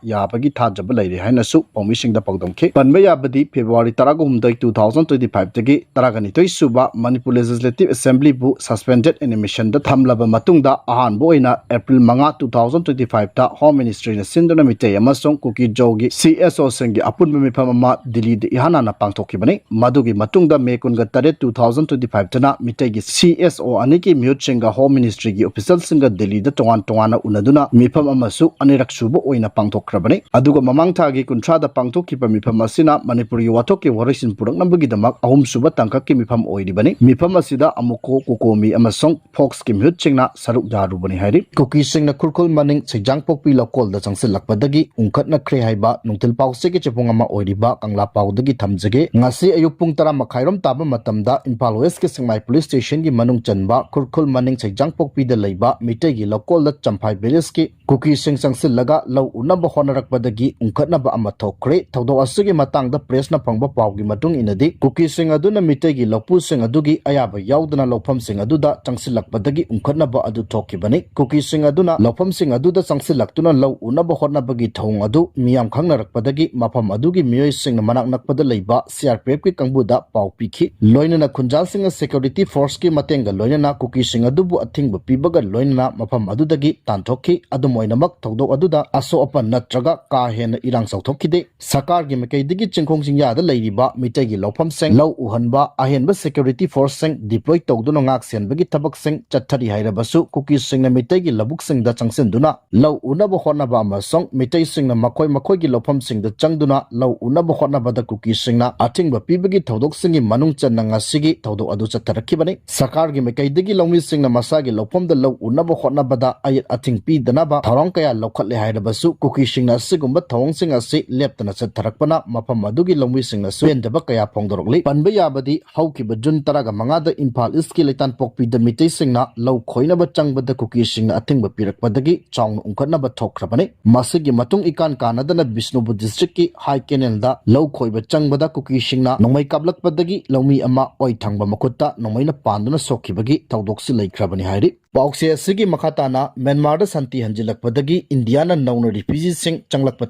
ꯌꯥꯕꯒꯤ ꯊꯥꯖꯕ ꯂꯩꯔꯦ ꯍꯥꯏꯅꯁꯨ ꯄꯥꯎꯃꯤꯁꯤꯡꯗ ꯄꯥꯎꯗꯝꯈꯤ꯫ ꯄꯟꯕ ꯌꯥꯕꯗꯤ, ꯐꯦꯕ꯭ꯔꯨꯋꯥꯔꯤ ꯇꯔꯥꯍꯨꯝꯗꯣꯏ, two thousand twenty five ꯇꯒꯤ ꯇꯔꯥꯅꯤꯊꯣꯏ ꯁꯨꯕ ꯃꯅꯤꯄꯨꯔ ꯂꯦꯖꯤꯁꯂꯦꯇꯤꯚ ꯑꯦꯁꯦꯝꯕ꯭ꯂꯤꯕꯨ ꯁꯁꯄꯦꯟꯗꯦꯗ ꯑꯦꯅꯤꯃꯦꯁꯟꯗ ꯊꯝꯂꯕ ꯃꯇꯨꯡꯗ, ꯑꯍꯥꯟꯕ ꯑꯣꯏꯅ ꯑꯦꯄ꯭ꯔꯤꯜ ꯃꯉꯥ, two thousand twenty five ꯇ ꯍꯣꯝ ꯃꯤꯅꯤꯁꯇ꯭ꯔꯤꯅ ꯁꯤꯟꯗꯨꯅ ꯃꯤꯇꯩ ꯑꯃꯁꯨꯡ ꯀꯨꯀꯤ ꯖꯣꯒꯤ ꯁꯤ ꯑꯦꯁ ꯑꯣꯁꯤꯡꯒꯤ ꯑꯄꯨꯟꯕ ꯃꯤꯐꯝ ꯑꯃ ꯗꯤꯜꯂꯤꯗ ꯏꯍꯥꯟ ꯍꯥꯟꯅ ꯄꯥꯡꯊꯣꯛꯈꯤꯕꯅꯤ꯫ ꯃꯗꯨꯒꯤ ꯃꯇꯨꯡꯗ ꯃꯦ ꯀꯨꯟꯒ ꯇꯔꯦꯠ, two thousand twenty five ꯇꯅ ꯃꯤꯇꯩꯒꯤ ꯁꯤ ꯑꯦꯁ ꯑꯣ ꯑꯅꯤꯒꯤ ꯃꯤꯍꯨꯠꯁꯤꯡꯒ ꯍꯣꯝ ꯃꯤꯅꯤꯁꯇ꯭ꯔꯤꯒꯤ ꯑꯣꯐꯤꯁꯤꯌꯦꯜꯁꯤꯡꯒ ꯗꯤꯜꯂꯤꯗ ꯇꯣꯉꯥꯟ ꯇꯣꯉꯥꯟꯅ ꯎꯅꯗꯨꯅ ꯃꯤꯐꯝ ꯑꯃꯁꯨ ꯑꯅꯤꯔꯛ ꯁꯨꯕ ꯑꯣꯏꯅ ꯄꯥꯡꯊꯣꯛꯈ꯭ꯔꯕꯅꯤ꯫ ꯑꯗꯨꯒ ꯃꯃꯥꯡ ꯊꯥꯒꯤ ꯀꯨꯟꯊ꯭ꯔꯥꯗ ꯄꯥꯡꯊꯣꯛꯈꯤꯕ ꯃꯤꯐꯝ ꯑꯁꯤꯅ ꯃꯅꯤꯄꯨꯔꯒꯤ ꯋꯥꯊꯣꯛꯀꯤ ꯋꯥꯔꯣꯏꯁꯤꯟ ꯄꯨꯔꯛꯅꯕꯒꯤꯗꯃꯛ ꯑꯍꯨꯝꯁꯨꯕ ꯇꯥꯡꯀꯛꯀꯤ ꯃꯤꯐꯝ ꯑꯣꯏꯔꯤꯕꯅꯤ꯫ ꯃꯤꯐꯝ ꯑꯁꯤꯗ ꯑꯃꯨꯀꯣ, ꯀꯨꯀꯣꯃꯤ ꯑꯃꯁꯨꯡ ꯐꯣꯛꯁꯀꯤ ꯃꯤꯍꯨꯠꯁꯤꯡꯅ ꯁꯔꯨꯛ ꯌꯥꯔꯨꯕꯅꯤ ꯍꯥꯏꯔꯤ꯫ ꯀꯨꯀꯤꯁꯤꯡꯅ ꯈꯨꯔꯈꯨꯜ ꯃꯅꯤꯡ ꯁꯩꯖꯥꯡꯄꯣꯛꯄꯤ ꯂꯧꯀꯣꯜꯗ ꯆꯪꯁꯤꯜꯂꯛꯄꯗꯒꯤ ꯎꯪꯈꯠꯅꯈ꯭ꯔꯦ ꯍꯥꯏꯕ ꯅꯨꯡꯊꯤꯜ ꯄꯥꯎꯆꯦꯒꯤ ꯆꯦꯐꯣꯡ ꯑꯃ ꯑꯣꯏꯔꯤꯕ ꯀꯪꯂꯥ ꯄꯥꯎꯗꯒꯤ ꯊꯝꯖꯒꯦ꯫ ꯉꯁꯤ ꯑꯌꯨꯛ ꯄꯨꯡ ꯇꯔꯥ ꯃꯈꯥꯏꯔꯣꯝ ꯇꯥꯕ ꯃꯇꯝꯗ ꯏꯝꯐꯥꯜ ꯋꯦꯁꯀꯤ ꯁꯦꯛꯃꯥꯏ ꯄꯨꯂꯤꯁ ꯁ꯭ꯇꯦꯁꯟꯒꯤ ꯃꯅꯨꯡ ꯆꯟꯕ ꯈꯨꯔꯈꯨꯜ ꯃꯅꯤꯡ ꯁꯩꯖꯥꯡꯄꯣꯛꯄꯤꯗ ꯂꯩꯕ ꯃꯤꯇꯩꯒꯤ ꯂꯧꯀꯣꯜꯗ ꯆꯝꯐꯥꯏ ꯚꯤꯂꯦꯖꯀꯤ ꯀꯨꯀꯤꯁꯤꯡ ꯆꯪꯁꯤꯜꯂꯒ ꯂꯧ ꯎꯅꯕ ꯍꯣꯠꯅꯔꯛꯄꯗꯒꯤ ꯎꯪꯈꯠꯅꯕ ꯑꯃ ꯊꯣꯛꯈ꯭ꯔꯦ꯫ ꯊꯧꯗꯣꯛ ꯑꯁꯤꯒꯤ ꯃꯇꯥꯡꯗ ꯄ꯭ꯔꯦꯁꯅ ꯐꯪꯕ ꯄꯥꯎꯒꯤ ꯃꯇꯨꯡ ꯏꯟꯅꯗꯤ, ꯀꯨꯀꯤꯁꯤꯡ ꯑꯗꯨꯅ ꯃꯤꯇꯩꯒꯤ ꯂꯧꯄꯨꯁꯤꯡ ꯑꯗꯨꯒꯤ ꯑꯌꯥꯕ ꯌꯥꯎꯗꯅ ꯂꯧꯐꯝꯁꯤꯡ ꯑꯗꯨꯗ ꯆꯪꯁꯤꯜꯂꯛꯄꯗꯒꯤ ꯎꯪꯈꯠꯅꯕ ꯑꯗꯨ ꯊꯣꯛꯈꯤꯕꯅꯤ꯫ ꯀꯨꯀꯤꯁꯤꯡ ꯑꯗꯨꯅ ꯂꯧꯐꯝꯁꯤꯡ ꯑꯗꯨꯗ ꯆꯪꯁꯤꯜꯂꯛꯇꯨꯅ ꯂꯧ ꯎꯅꯕ ꯍꯣꯠꯅꯕꯒꯤ ꯊꯧꯑꯣꯡ ꯑꯗꯨ ꯃꯤꯌꯥꯝ ꯈꯪꯅꯔꯛꯄꯗꯒꯤ ꯃꯐꯝ ꯑꯗꯨꯒꯤ ꯃꯤꯑꯣꯏꯁꯤꯡꯅ ꯃꯅꯥꯛ ꯅꯛꯄꯗ ꯂꯩꯕ ꯁꯤ ꯑꯥꯔ ꯄꯤ ꯑꯦꯐꯀꯤ ꯀꯥꯡꯕꯨꯗ ꯄꯥꯎ ꯄꯤꯈꯤ꯫ ꯂꯣꯏꯅꯅ ꯈꯨꯟꯖꯥꯁꯤꯡꯅ ꯁꯦꯀ꯭ꯌꯨꯔꯤꯇꯤ ꯐꯣꯔꯁꯀꯤ ꯃꯇꯦꯡꯒ ꯂꯣꯏꯅꯅ ꯀꯨꯀꯤꯁꯤꯡ ꯑꯗꯨꯕꯨ ꯑꯊꯤꯡꯕ ꯄꯤꯕꯒ ꯂꯣꯏꯅꯅ ꯃꯐꯝ ꯑꯗꯨꯗꯒꯤ ꯇꯥꯟꯊꯣꯛꯈꯤ꯫ ꯑꯗꯨꯝ ꯑꯣꯏꯅꯃꯛ, ꯊꯧꯗꯣꯛ ꯑꯗꯨꯗ ꯑꯁꯣꯛ ꯑꯄꯟ ꯅꯠꯇ꯭ꯔꯒ ꯀꯥ ꯍꯦꯟꯅ ꯏꯔꯥꯡ ꯆꯥꯎꯊꯣꯛꯈꯤꯗꯦ꯫ ꯁꯔꯀꯥꯔꯒꯤ ꯃꯥꯏꯀꯩꯗꯒꯤ ꯆꯤꯡꯈꯣꯡ ꯆꯤꯡꯌꯥꯗ ꯂꯩꯔꯤꯕ ꯃꯤꯇꯩꯒꯤ ꯂꯧꯐꯝꯁꯤꯡ, ꯂꯧ ꯎꯍꯟꯕ, ꯑꯍꯦꯟꯕ ꯁꯦꯀ꯭ꯌꯨꯔꯤꯇꯤ ꯐꯣꯔꯁꯁꯤꯡ ꯗꯤꯄ꯭ꯂꯣꯏ ꯇꯧꯗꯨꯅ ꯉꯥꯛ ꯁꯦꯟꯕꯒꯤ ꯊꯕꯛꯁꯤꯡ ꯆꯠꯊꯔꯤ ꯍꯥꯏꯔꯕꯁꯨ, ꯀꯨꯀꯤꯁꯤꯡꯅ ꯃꯤꯇꯩꯒꯤ ꯂꯧꯕꯨꯛꯁꯤꯡꯗ ꯆꯪꯁꯤꯟꯗꯨꯅ ꯂꯧ ꯎꯅꯕ ꯍꯣꯠꯅꯕ ꯑꯃꯁꯨꯡ ꯃꯤꯇꯩꯁꯤꯡꯅ ꯃꯈꯣꯏ ꯃꯈꯣꯏꯒꯤ ꯂꯧꯐꯝꯁꯤꯡꯗ ꯆꯪꯗꯨꯅ ꯂꯧ ꯎꯅꯕ ꯍꯣꯠꯅꯕꯗ ꯀꯨꯀꯤꯁꯤꯡꯅ ꯑꯊꯤꯡꯕ ꯄꯤꯕꯒꯤ ꯊꯧꯗꯣꯛꯁꯤꯡꯒꯤ ꯃꯅꯨꯡ ꯆꯟꯅ ꯉꯁꯤꯒꯤ ꯊꯧꯗꯣꯛ ꯑꯗꯨ ꯆꯠꯊꯔꯛꯈꯤꯕꯅꯤ꯫ ꯁꯔꯀꯥꯔꯒꯤ ꯃꯥꯏꯀꯩꯗꯒꯤ ꯂꯧꯃꯤꯁꯤꯡꯅ ꯃꯁꯥꯒꯤ ꯂꯧꯐꯝꯗ ꯂꯧ ꯎꯅꯕ ꯍꯣꯠꯅꯕꯗ ꯑꯌꯦꯠ ꯑꯊꯤꯡ ꯄꯤꯗꯅꯕ ꯊꯧꯔꯥꯡ ꯀꯌꯥ ꯂꯧꯈꯠꯂꯦ ꯍꯥꯏꯔꯕꯁꯨ, ꯀꯨꯀꯤꯁꯤꯡꯅ ꯑꯁꯤꯒꯨꯝꯕ ꯊꯧꯑꯣꯡꯁꯤꯡ ꯑꯁꯤ ꯂꯦꯞꯇꯅ ꯆꯠꯊꯔꯛꯄꯅ ꯃꯐꯝ ꯑꯗꯨꯒꯤ ꯂꯧꯃꯤꯁꯤꯡꯅꯁꯨ ꯄꯦꯟꯗꯕ ꯀꯌꯥ ꯐꯣꯡꯗꯣꯔꯛꯂꯤ꯫ ꯄꯟꯕ ꯌꯥꯕꯗꯤ, ꯍꯧꯈꯤꯕ ꯖꯨꯟ ꯇꯔꯥꯒ ꯃꯉꯥꯗ ꯏꯝꯐꯥꯜ ꯏꯁꯀꯤ ꯂꯩꯇꯥꯟꯄꯣꯛꯄꯤꯗ ꯃꯤꯇꯩꯁꯤꯡꯅ ꯂꯧ ꯈꯣꯏꯅꯕ ꯆꯪꯕꯗ ꯀꯨꯀꯤꯁꯤꯡꯅ ꯑꯊꯤꯡꯕ ꯄꯤꯔꯛꯄꯗꯒꯤ ꯆꯥꯎꯅ ꯎꯪꯈꯠꯅꯕ ꯊꯣꯛꯈ꯭ꯔꯕꯅꯤ꯫ ꯃꯁꯤꯒꯤ ꯃꯇꯨꯡ ꯏꯀꯥꯟ ꯀꯥꯟꯅꯗꯅ ꯕꯤꯁꯅꯨꯄꯨꯔ ꯗꯤꯁꯇ꯭ꯔꯤꯛꯀꯤ ꯍꯥꯏ ꯀꯦꯅꯦꯜꯗ ꯂꯧ ꯈꯣꯏꯕ ꯆꯪꯕꯗ ꯀꯨꯀꯤꯁꯤꯡꯅ ꯅꯣꯡꯃꯩ ꯀꯥꯞꯂꯛꯄꯗꯒꯤ ꯂꯧꯃꯤ ꯑꯃ ꯑꯣꯏ ꯊꯪꯕ ꯃꯈꯨꯠꯇ ꯅꯣꯡꯃꯩꯅ ꯄꯥꯟꯗꯨꯅ ꯁꯣꯛꯈꯤꯕꯒꯤ ꯊꯧꯗꯣꯛꯁꯤ ꯂꯩꯈ꯭ꯔꯕꯅꯤ ꯍꯥꯏꯔꯤ꯫ ꯄꯥꯎꯆꯦ ꯑꯁꯤꯒꯤ ꯃꯈꯥ ꯇꯥꯅ ꯃ꯭ꯌꯥꯟꯃꯥꯔꯗ ꯁꯥꯟꯇꯤ ꯍꯟꯖꯤꯜꯂꯛꯄꯗꯒꯤ ꯏꯟꯗꯤꯌꯥꯅ ꯅꯧꯅ ꯔꯤꯐ꯭ꯌꯨꯖꯤꯁꯤꯡ ꯆꯪꯂꯛꯄ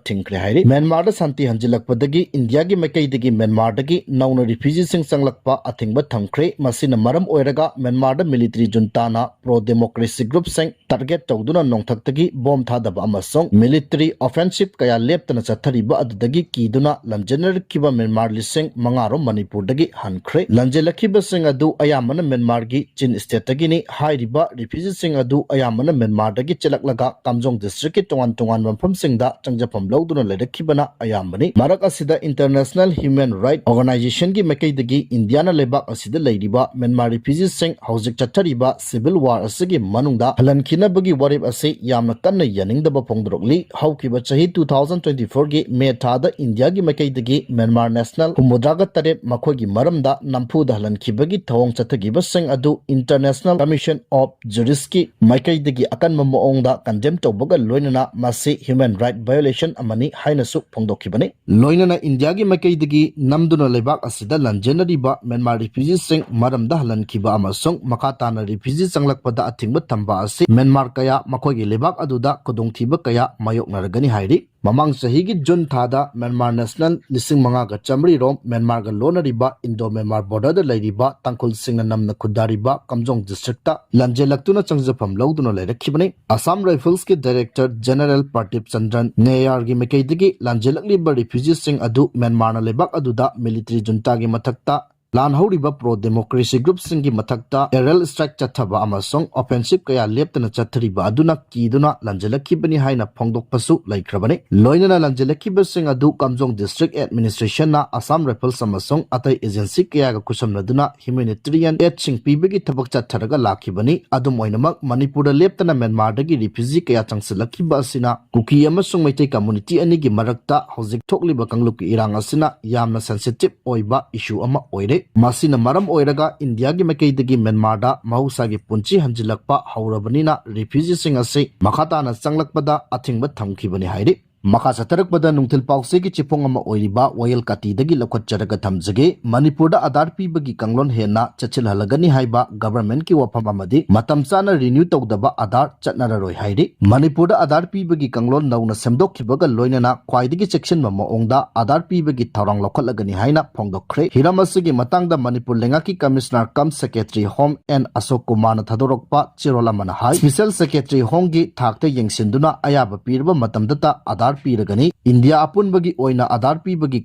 ꯊꯤꯡꯈ꯭ꯔꯦ ꯍꯥꯏꯔꯤ꯫ ꯃ꯭ꯌꯥꯟꯃꯥꯔꯗ ꯁꯥꯟꯇꯤ ꯍꯟꯖꯤꯜꯂꯛꯄꯗꯒꯤ ꯏꯟꯗꯤꯌꯥꯒꯤ ꯃꯥꯏꯀꯩꯗꯒꯤ ꯃ꯭ꯌꯥꯟꯃꯥꯔꯗꯒꯤ ꯅꯧꯅ ꯔꯤꯐ꯭ꯌꯨꯖꯤꯁꯤꯡ ꯆꯪꯂꯛꯄ ꯑꯊꯤꯡꯕ ꯊꯝꯈ꯭ꯔꯦ꯫ ꯃꯁꯤꯅ ꯃꯔꯝ ꯑꯣꯏꯔꯒ ꯃ꯭ꯌꯥꯟꯃꯥꯔꯗ ꯃꯤꯂꯤꯇꯔꯤ ꯖꯨꯟꯇꯥꯅ ꯄ꯭ꯔꯣ ꯗꯦꯃꯣꯀ꯭ꯔꯦꯁꯤ ꯒ꯭ꯔꯨꯞꯁꯤꯡ ꯇꯥꯔꯒꯦꯠ ꯇꯧꯗꯨꯅ ꯅꯣꯡꯊꯛꯇꯒꯤ ꯕꯣꯝ ꯊꯥꯗꯕ ꯑꯃꯁꯨꯡ ꯃꯤꯂꯤꯇꯔꯤ ꯑꯣꯐꯦꯟꯁꯤꯞ ꯀꯌꯥ ꯂꯦꯞꯇꯅ ꯆꯠꯊꯔꯤꯕ ꯑꯗꯨꯗꯒꯤ ꯀꯤꯗꯨꯅ ꯂꯝꯖꯤꯟꯅꯔꯛꯈꯤꯕ ꯃ꯭ꯌꯥꯟꯃꯥꯔ ꯂꯤꯁꯤꯡ ꯃꯉꯥ ꯔꯣꯝ ꯃꯅꯤꯄꯨꯔꯗꯒꯤ ꯍꯟꯈ꯭ꯔꯦ꯫ ꯂꯝꯖꯤꯜꯂꯛꯈꯤꯕꯁꯤꯡ ꯑꯗꯨ ꯑꯌꯥꯝꯕꯅ ꯃ꯭ꯌꯥꯟꯃꯥꯔꯒꯤ ꯆꯤꯟ ꯁ꯭ꯇꯦꯠꯇꯒꯤꯅꯤ꯫ ꯍꯥꯏꯔꯤꯕ ꯔꯤꯐ꯭ꯌꯨꯖꯤꯁꯤꯡ ꯑꯗꯨ ꯑꯌꯥꯝꯕꯅ ꯃ꯭ꯌꯥꯟꯃꯥꯔꯗꯒꯤ ꯆꯦꯜꯂꯛꯂꯒ ꯀꯥꯝꯖꯣꯡ ꯗꯤꯁꯇ꯭ꯔꯤꯛꯀꯤ ꯇꯣꯉꯥꯟ ꯇꯣꯉꯥꯟꯕ ꯃꯐꯝꯁꯤꯡꯗ ꯆꯪꯖꯐꯝ ꯂꯧꯗꯨꯅ ꯂꯩꯔꯛꯈꯤꯕꯅ ꯑꯌꯥꯝꯕꯅꯤ꯫ ꯃꯔꯛ ꯑꯁꯤꯗ ꯏꯟꯇꯔꯅꯦꯁꯅꯦꯜ ꯍ꯭ꯌꯨꯃꯦꯟ ꯔꯥꯏꯠ ꯑꯣꯔꯒꯅꯥꯏꯖꯦꯁꯟꯒꯤ ꯃꯥꯏꯀꯩꯗꯒꯤ ꯏꯟꯗꯤꯌꯥꯅ ꯂꯩꯕꯥꯛ ꯑꯁꯤꯗ ꯂꯩꯔꯤꯕ ꯃ꯭ꯌꯥꯟꯃꯥꯔ ꯔꯤꯐ꯭ꯌꯨꯖꯤꯁꯤꯡ ꯍꯧꯖꯤꯛ ꯆꯠꯊꯔꯤꯕ ꯁꯤꯚꯤꯜ ꯋꯥꯔ ꯑꯁꯤꯒꯤ ꯃꯅꯨꯡꯗ ꯍꯜꯍꯟꯈꯤꯅꯕꯒꯤ ꯋꯥꯔꯦꯞ ꯑꯁꯤ ꯌꯥꯝꯅ ꯀꯟꯅ ꯌꯥꯅꯤꯡꯗꯕ ꯐꯣꯡꯗꯣꯔꯛꯂꯤ꯫ ꯍꯧꯈꯤꯕ ꯆꯍꯤ two thousand twenty four ꯒꯤ ꯃꯦ ꯊꯥꯗ ꯏꯟꯗꯤꯌꯥꯒꯤ ꯃꯥꯏꯀꯩꯗꯒꯤ ꯃ꯭ꯌꯥꯟꯃꯥꯔ ꯅꯦꯁꯅꯦꯜ ꯍꯨꯝꯐꯨꯇꯔꯥꯒ ꯇꯔꯦꯠ ꯃꯈꯣꯏꯒꯤ ꯃꯔꯝꯗ ꯅꯝꯐꯨꯗ ꯍꯜꯍꯟꯈꯤꯕꯒꯤ ꯊꯧꯑꯣꯡ ꯆꯠꯊꯈꯤꯕꯁꯤꯡ ꯑꯗꯨ International Commission of Jurists ꯀꯤ ꯃꯥꯏꯀꯩꯗꯒꯤ ꯑꯀꯟꯕ ꯃꯑꯣꯡꯗ ꯀꯟꯗꯦꯝ ꯇꯧꯕꯒ ꯂꯣꯏꯅꯅ ꯃꯁꯤ ꯍ꯭ꯌꯨꯃꯦꯟ ꯔꯥꯏꯠ ꯚꯥꯏꯑꯣꯂꯦꯁꯟ ꯑꯃꯅꯤ ꯍꯥꯏꯅꯁꯨ ꯐꯣꯡꯗꯣꯛꯈꯤꯕꯅꯤ꯫ ꯂꯣꯏꯅꯅ ꯏꯟꯗꯤꯌꯥꯒꯤ ꯃꯥꯏꯀꯩꯗꯒꯤ ꯅꯝꯗꯨꯅ ꯂꯩꯕꯥꯛ ꯑꯁꯤꯗ ꯂꯥꯟꯖꯦꯟꯅꯔꯤꯕ ꯃ꯭ꯌꯥꯟꯃꯥꯔ ꯔꯤꯐ꯭ꯌꯨꯖꯤꯁꯤꯡ ꯃꯔꯝꯗ ꯍꯜꯍꯟꯈꯤꯕ ꯑꯃꯁꯨꯡ ꯃꯈꯥ ꯇꯥꯅ ꯔꯤꯐ꯭ꯌꯨꯖꯤ ꯆꯪꯂꯛꯄꯗ ꯑꯊꯤꯡꯕ ꯊꯝꯕ ꯑꯁꯤ ꯃ꯭ꯌꯥꯟꯃꯥꯔ ꯀꯌꯥ ꯃꯈꯣꯏꯒꯤ ꯂꯩꯕꯥꯛ ꯑꯗꯨꯗ ꯈꯨꯗꯣꯡꯊꯤꯕ ꯀꯌꯥ ꯃꯥꯌꯣꯛꯅꯔꯒꯅꯤ ꯍꯥꯏꯔꯤ꯫ ꯃꯃꯥꯡ ꯆꯍꯤꯒꯤ ꯖꯨꯟ ꯊꯥꯗ ꯃ꯭ꯌꯥꯟꯃꯥꯔ ꯅꯦꯁꯅꯦꯜ ꯂꯤꯁꯤꯡ ꯃꯉꯥꯒ ꯆꯥꯃꯔꯤ ꯔꯣꯝ ꯃ꯭ꯌꯥꯟꯃꯥꯔꯒ ꯂꯣꯟꯅꯔꯤꯕ ꯏꯟꯗꯣ ꯃ꯭ꯌꯥꯟꯃꯥꯔ ꯕꯣꯔꯗꯔꯗ ꯂꯩꯔꯤꯕ ꯇꯥꯡꯈꯨꯜꯁꯤꯡꯅ ꯅꯝꯅ ꯈꯨꯟꯗꯥꯔꯤꯕ ꯀꯥꯝꯖꯣꯡ ꯗꯤꯁꯇ꯭ꯔꯤꯛꯇ ꯂꯥꯟꯖꯦꯜꯂꯛꯇꯨꯅ ꯆꯪꯖꯐꯝ ꯂꯧꯗꯨꯅ ꯂꯩꯔꯛꯈꯤꯕꯅꯤ꯫ ꯑꯁꯥꯝ ꯔꯥꯏꯐꯜꯁꯀꯤ ꯗꯥꯏꯔꯦꯛꯇꯔ ꯖꯦꯅꯔꯦꯜ ꯄ꯭ꯔꯗꯤꯞ ꯆꯟꯗ꯭ꯔꯟ ꯅꯦꯌꯥꯔꯒꯤ ꯃꯥꯏꯀꯩꯗꯒꯤ ꯂꯥꯟꯖꯦꯜꯂꯛꯂꯤꯕ ꯔꯤꯐ꯭ꯌꯨꯖꯤꯁꯤꯡ ꯑꯗꯨ ꯃ꯭ꯌꯥꯟꯃꯥꯔꯅ ꯂꯩꯕꯥꯛ ꯑꯗꯨꯗ ꯃꯤꯂꯤꯇꯔꯤ ꯖꯨꯟꯇꯥꯒꯤ ꯃꯊꯛꯇ ꯂꯥꯟ ꯍꯧꯔꯤꯕ ꯄ꯭ꯔꯣ ꯗꯦꯃꯣꯀ꯭ꯔꯦꯁꯤ ꯒ꯭ꯔꯨꯞꯁꯤꯡꯒꯤ ꯃꯊꯛꯇ ꯑꯦꯔꯤꯌꯦꯜ ꯁ꯭ꯇ꯭ꯔꯥꯏꯛ ꯆꯠꯊꯕ ꯑꯃꯁꯨꯡ ꯑꯣꯐꯦꯟꯁꯤꯞ ꯀꯌꯥ ꯂꯦꯞꯇꯅ ꯆꯠꯊꯔꯤꯕ ꯑꯗꯨꯅ ꯀꯤꯗꯨꯅ ꯂꯥꯟꯖꯦꯜꯂꯛꯈꯤꯕꯅꯤ ꯍꯥꯏꯅ ꯐꯣꯡꯗꯣꯛꯄꯁꯨ ꯂꯩꯈ꯭ꯔꯕꯅꯤ꯫ ꯂꯣꯏꯅꯅ ꯂꯥꯟꯖꯦꯜꯂꯛꯈꯤꯕꯁꯤꯡ ꯑꯗꯨ ꯀꯥꯝꯖꯣꯡ ꯗꯤꯁꯇ꯭ꯔꯤꯛ ꯑꯦꯗꯃꯤꯅꯤꯁꯇ꯭ꯔꯦꯁꯟꯅ ꯑꯁꯥꯝ ꯔꯥꯏꯐꯜꯁ ꯑꯃꯁꯨꯡ ꯑꯇꯩ ꯑꯦꯖꯦꯟꯁꯤ ꯀꯌꯥꯒ ꯈꯨꯠꯁꯝꯅꯗꯨꯅ ꯍ꯭ꯌꯨꯃꯦꯅꯤꯇꯔꯤꯌꯟ ꯑꯦꯗꯁꯤꯡ ꯄꯤꯕꯒꯤ ꯊꯕꯛ ꯆꯠꯊꯔꯒ ꯂꯥꯛꯈꯤꯕꯅꯤ꯫ ꯑꯗꯨꯝ ꯑꯣꯏꯅꯃꯛ, ꯃꯅꯤꯄꯨꯔꯗ ꯂꯦꯞꯇꯅ ꯃ꯭ꯌꯥꯟꯃꯥꯔꯗꯒꯤ ꯔꯤꯐ꯭ꯌꯨꯖꯤ ꯀꯌꯥ ꯆꯪꯁꯤꯜꯂꯛꯈꯤꯕ ꯑꯁꯤꯅ ꯀꯨꯀꯤ ꯑꯃꯁꯨꯡ ꯃꯩꯇꯩ ꯀꯝꯃꯨꯅꯤꯇꯤ ꯑꯅꯤꯒꯤ ꯃꯔꯛꯇ ꯍꯧꯖꯤꯛ ꯊꯣꯛꯂꯤꯕ ꯀꯥꯡꯂꯨꯞꯀꯤ ꯏꯔꯥꯡ ꯑꯁꯤꯅ ꯌꯥꯝꯅ ꯁꯦꯟꯁꯤꯇꯤꯚ ꯑꯣꯏꯕ ꯏꯁꯨ ꯑꯃ ꯑꯣꯏꯔꯦ꯫ ꯃꯁꯤꯅ ꯃꯔꯝ ꯑꯣꯏꯔꯒ ꯏꯟꯗꯤꯌꯥꯒꯤ ꯃꯥꯏꯀꯩꯗꯒꯤ ꯃ꯭ꯌꯥꯟꯃꯥꯔꯗ ꯃꯍꯧꯁꯥꯒꯤ ꯄꯨꯟꯁꯤ ꯍꯟꯖꯤꯜꯂꯛꯄ ꯍꯧꯔꯕꯅꯤꯅ ꯔꯤꯐ꯭ꯌꯨꯖꯤꯁꯤꯡ ꯑꯁꯤ ꯃꯈꯥ ꯇꯥꯅ ꯆꯪꯂꯛꯄꯗ ꯑꯊꯤꯡꯕ ꯊꯝꯈꯤꯕꯅꯤ ꯍꯥꯏꯔꯤ꯫ ꯃꯈꯥ ꯆꯠꯊꯔꯛꯄꯗ ꯅꯨꯡꯊꯤꯜ ꯄꯥꯎꯆꯦꯒꯤ ꯆꯦꯐꯣꯡ ꯑꯃ ꯑꯣꯏꯔꯤꯕ ꯋꯥꯌꯦꯜ ꯀꯥꯇꯤꯗꯒꯤ ꯂꯧꯈꯠꯆꯔꯒ ꯊꯝꯖꯒꯦ꯫ ꯃꯅꯤꯄꯨꯔꯗ ꯑꯥꯙꯥꯔ ꯄꯤꯕꯒꯤ ꯀꯥꯡꯂꯣꯟ ꯍꯦꯟꯅ ꯆꯦꯠꯁꯤꯜꯍꯜꯂꯒꯅꯤ ꯍꯥꯏꯕ ꯒꯚꯔꯟꯃꯦꯟꯠꯀꯤ ꯋꯥꯐꯝ ꯑꯃꯗꯤ ꯃꯇꯝ ꯆꯥꯅ ꯔꯤꯅ꯭ꯌꯨ ꯇꯧꯗꯕ ꯑꯥꯙꯥꯔ ꯆꯠꯅꯔꯔꯣꯏ ꯍꯥꯏꯔꯤ꯫ ꯃꯅꯤꯄꯨꯔꯗ ꯑꯥꯙꯥꯔ ꯄꯤꯕꯒꯤ ꯀꯥꯡꯂꯣꯟ ꯅꯧꯅ ꯁꯦꯝꯗꯣꯛꯈꯤꯕꯒ ꯂꯣꯏꯅꯅ ꯈ꯭ꯋꯥꯏꯗꯒꯤ ꯆꯦꯛꯁꯤꯟꯕ ꯃꯑꯣꯡꯗ ꯑꯥꯙꯥꯔ ꯄꯤꯕꯒꯤ ꯊꯧꯔꯥꯡ ꯂꯧꯈꯠꯂꯒꯅꯤ ꯍꯥꯏꯅ ꯐꯣꯡꯗꯣꯛꯈ꯭ꯔꯦ꯫ ꯍꯤꯔꯝ ꯑꯁꯤꯒꯤ ꯃꯇꯥꯡꯗ ꯃꯅꯤꯄꯨꯔ ꯂꯩꯉꯥꯛꯀꯤ commissioner cum secretary home N Ashok ꯀꯨꯃꯥꯔꯅ ꯊꯥꯗꯣꯔꯛꯄ ꯆꯦꯔꯣꯜ ꯑꯃꯅ ꯍꯥꯏ, ꯁ꯭ꯄꯦꯁꯦꯜ ꯁꯦꯀ꯭ꯔꯦꯇꯔꯤ ꯍꯣꯝꯒꯤ ꯊꯥꯛꯇ ꯌꯦꯡꯁꯤꯟꯗꯨꯅ ꯑꯌꯥꯕ ꯄꯤꯔꯕ ꯃꯇꯝꯗꯇ ꯑꯥꯙꯥꯔ ꯄꯤꯔꯒꯅꯤ꯫ ꯏꯟꯗꯤꯌꯥ ꯑꯄꯨꯟꯕꯒꯤ ꯑꯣꯏꯅ ꯑꯥꯙꯥꯔ ꯄꯤꯕꯒꯤ